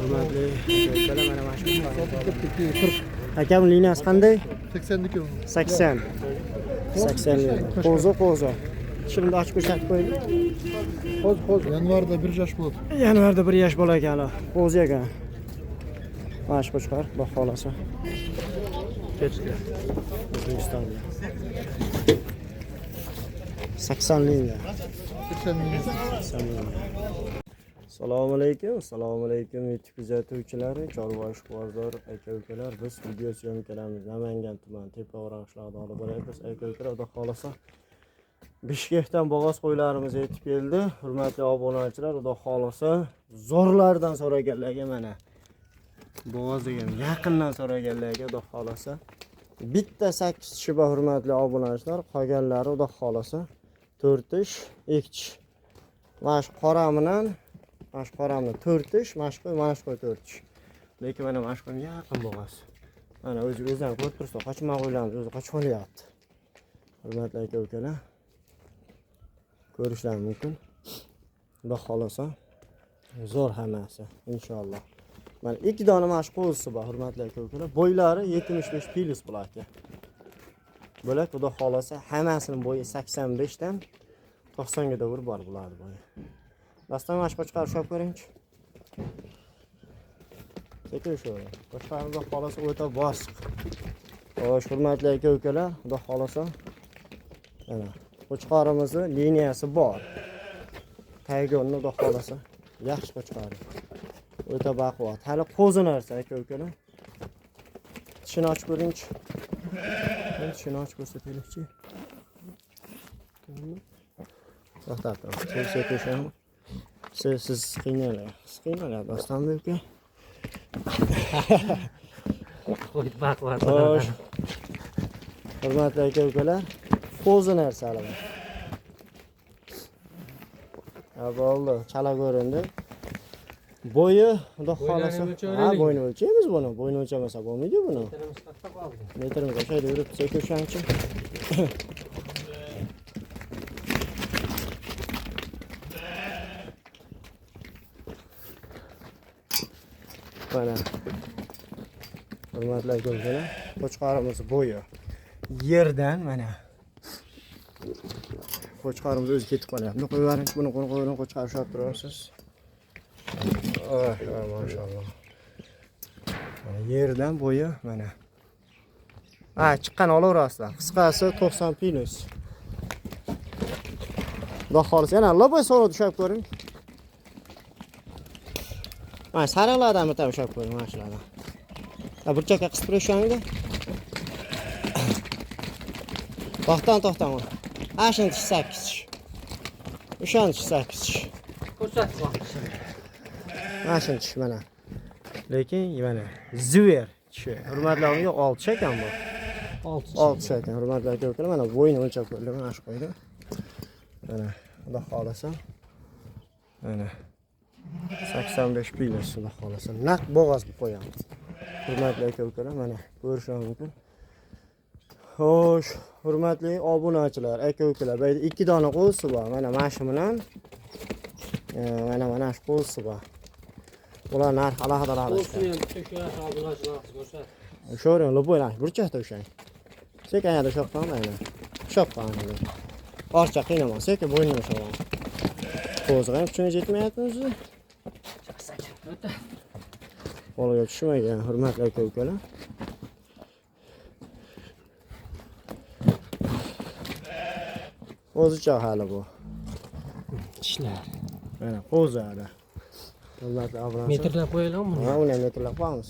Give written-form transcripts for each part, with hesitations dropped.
Hurmatli aka-ukalar, mana shu Ketdik, 40. Akam, liniyasi qanday? 82. 80. 80 lira. Qo'zi, qo'zi. Tishimni ochib ko'rsatib qo'ying. Qo'z, qo'z. Yanvarda 1 yosh bo'ladi. Yanvarda 1 yosh bola ekan, qo'zi ekan. Mana shu qo'chqor, xudo xolasa. Kechga. O'zbekistonda. 80 lira. 80 ming. 80 lira. Assalomu alaykum, assalomu alaykum YouTube kuzatuvchilari, Chorva bozor aka-ukalar. Biz video syomkalarimiz Namangan tumani Tepao'roq qishlog'ida olib boryapmiz. Aka-ukalar, xudo xolasa Bishkekdan bo'g'oz qo'ylarimiz yetib keldi. Hurmatli obunachilar, xudo xolasa zo'rlardan so'raganlarga mana bo'g'oz degan yaqindan so'raganlarga xudo xolasa bitta 8 tishi bor, hurmatli obunachilar, qolganlari xudo xolasa 4 tish, 2 tish. Mana shu qora bilan mana shu qoramni 4 tish, mana shu qo'y, mana shu qo'y 4 tish. Lekin mana shu qo'y yaqin bo'g'oz. Mana o'zi o'zlari ko'rib turibsizlar, qochma qo'ylarimiz o'zi qochib olyapti. Hurmatli aka ukalar, ko'rishlar mumkin. Xudo xolasa zo'r hammasi inshaalloh. Mana ikki dona mana shu qo'zisi bor, hurmatli aka ukalar. Bo'ylari 75 plus bular aka. Bo'lak xudo xolasa hammasinin bo'yi 85 dan 90 ga to'g'ri bor bularni bo'yi. Dastan mana shu qo'chqor ushlab ko'ringchi. Sekin ushlayvering. Qo'chqor xudo xolasa o'ta bosiq. Xo'sh, hurmatli aka ukalar, xudo xolasa mana qo'chqorimizni liniyasi bor. Taygonni xudo xolasa yaxshi qo'chqor. O'ta baquvvat. Hali qo'zi narsa aka ukalar. Tishini ochib ko'ringchi. Tishini ochib ko'rsataylikchi. To'xtab turing. Sekin ushlayman. Siz qiynalyapsiz. Siz qiynalyapsiz Dostonbek aka. Qo'y baquvvat. Xo'sh. Hurmatli aka ukalar, qo'zi narsa hali bu. Ha, bo'ldi, chala ko'rindi. Bo'yi xudo xolasa. Bo'ylarini Ha, o'lchaylik. bo'yini o'lchaymiz buni. Bo'yini o'lchamasa bo'lmaydi buni. Metrimiz qayerda qoldi? Metrimiz o'sha yerda yuribdi, sekin ushangchi. Mana. Hurmatli aka ukalar, qo'chqorimiz bo'yi yerdan mana. Qo'chqorimiz o'zi ketib qolyapti. Buni qo'yib yuboring, buni qo'yib yuboring, qo'chqor ushlab turasiz. Oh, mashalloh. Mana yerdan bo'yi mana. Ha, chiqqan olaverasizlar. Qisqasi 90 plus. Xudo xolisa yana loboy so'rab ushlab ko'ring. Mana sariqlardan bitta ushlab ko'ring, mana shulardan. Ha, burchakka qisib turing o'shanga. To'xtang, to'xtang. Ha, shuni tish 8 tish. O'shani tish 8 tish. Ko'rsat vaqti. Mana shuni tish mana. Lekin mana zver tishi. Hurmatli yo'q, 6 tish ekan bu. 6. 6 tish ekan, hurmatli aka ukalar. Mana bo'yini o'lchab ko'rdim, mana shu qo'ydi. Mana xudo xolasa. Mana 85 plus xudo xolasa. Naq bo'g'oz qilib qo'yamiz. Hurmatli aka ukalar, mana ko'rishingiz mumkin. Xo'sh, hurmatli obunachilar, aka ukalar, bu yerda ikki dona qo'zisi bor. Mana mana shu bilan mana shu qo'zisi bor. Bular narx alohida alohida Qo'zini chiqadi. ham bitta ushlash obunachilar ko'rsat. Ushlavering, любой narx burchakda ushlang. Sekin ayada ushlab qo'ying, aynan. Ushlab qo'ying. Orcha qiynaman, sekin bo'ynini ushlab oling. Qo'zg'a ham kuchingiz yetmayapti o'zi. O'ta. Qo'lga tushmagan, hurmatli aka ukalar. Qo'zicha hali bu. Tishlar. Mana qo'zi hali. Hurmatli obunachilar. Metrlab qo'yaylikmi buni? Ha, uni ham metrlab qo'yamiz.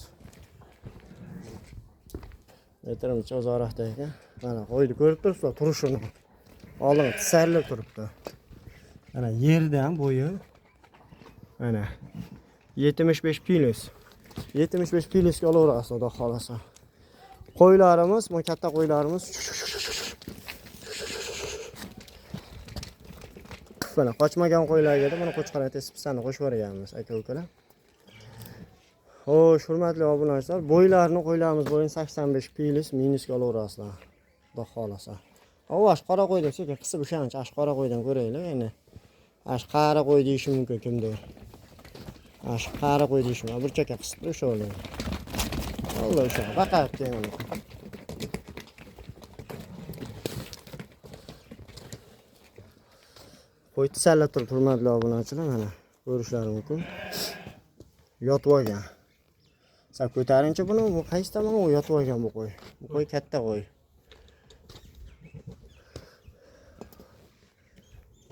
Metrimiz uzoqroqda ekan. Mana qo'yni ko'rib turibsizlar turishini. Oldin tisarilib turibdi. Mana yerdan bo'yi mana 75 plus. 75 plusga olaverasiz xudo xolasa. Qo'ylarimiz, bu katta qo'ylarimiz mana qochmagan qo'ylarga da mana qo'chqor ati pisani qo'shib yuborganmiz aka ukalar. Xo'sh, hurmatli obunachilar, bo'ylarini qo'ylarimiz bo'yini 85 plus minusga olaverasizlar. Xudo xolasa. Ovosh qora qo'ydim, sekin qisib ushanchi, ash qora qo'ydan ko'raylik endi. Ash qari qo'y deyishi mumkin kimdir. Mana shu qari qo'y deyishmi, bir chakka qisib o'sha o'lgan. Alloh o'sha baqar keyin uni. Qo'y tisallab turib, hurmatli obunachilar, mana ko'rishlari mumkin. Yotib olgan. Sal ko'taringchi buni, bu qaysi tomonga u yotib olgan bu qo'y. Bu qo'y katta qo'y.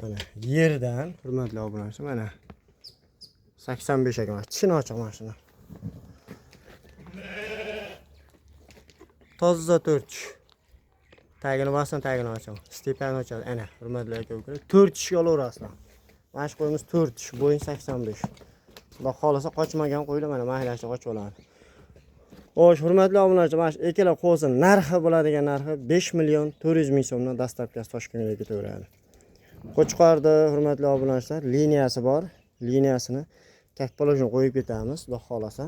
Mana yerdan, hurmatli obunachilar, mana 85 ekan. Tishini ochiq mana shuni. Toza 4 tish. Tagini bossin, tagini ochaman. Stepani ochadi. Ana, hurmatli aka ukalar, 4 tishga olaverasizlar. Mana shu qo'yimiz 4 tish, bo'yin 85. Xudo xolasa qochmagan qo'ylar mana mahlashda qochib oladi. Xo'sh, hurmatli obunachilar, mana shu ikkala qo'zi narxi bo'ladigan narxi 5 million 400 ming so'mdan dastavkasi Toshkentga ketaveradi. Qo'chqorda hurmatli obunachilar, liniyasi bor. Liniyasini как положено qo'yib ketamiz, xudo xolasa.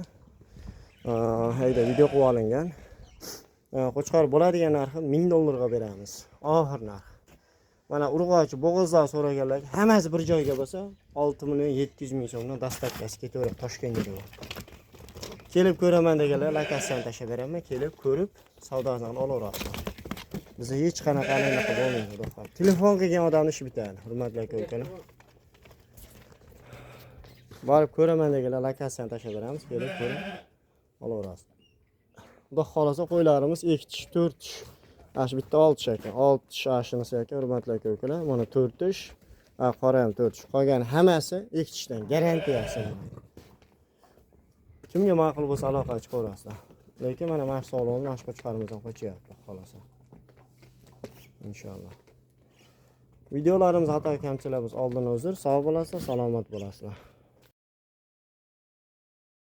Hayda video qilib olingan. Qo'chqor bo'ladigan narxi 1000 dollarga beramiz. Oxir narx. Mana urg'ochi bo'g'izlar so'raganlar hammasi bir joyga bo'lsa 6 million 700 ming so'mdan dastavkasi ketaveradi Toshkentga. Kelib ko'raman deganlar lokatsiyani tashlab beraman, kelib ko'rib savdosini olaverasizlar. Bizda hech qanaqa anaqa bo'lmaydi, xudo xohlasa. Telefon qilgan odamni ishi bitadi, hurmatli aka ukalar. Borib ko'raman deganlar lokatsiyani tashlab beramiz, kelib ko'rib olaverasizlar. Xudo xohlasa qo'ylarimiz 2 tish, 4 tish. Ana shu bitta 6 tish ekan. 6 tish ashinisi ekan, hurmatli aka ukalar. Mana 4 tish, qora ham 4 tish. Qolgan hammasi 2 tishdan garantiyasi. Kimga ma'qul bo'lsa aloqaga chiqaverasizlar. Lekin mana shu sog'lig'ini mana shu qo'chqorimizdan qochyapti, xolasa. Inshaalloh. Videolarimiz xato kamchilik bo'lsa oldin uzr. Sog' bo'lasizlar, salomat bo'lasizlar.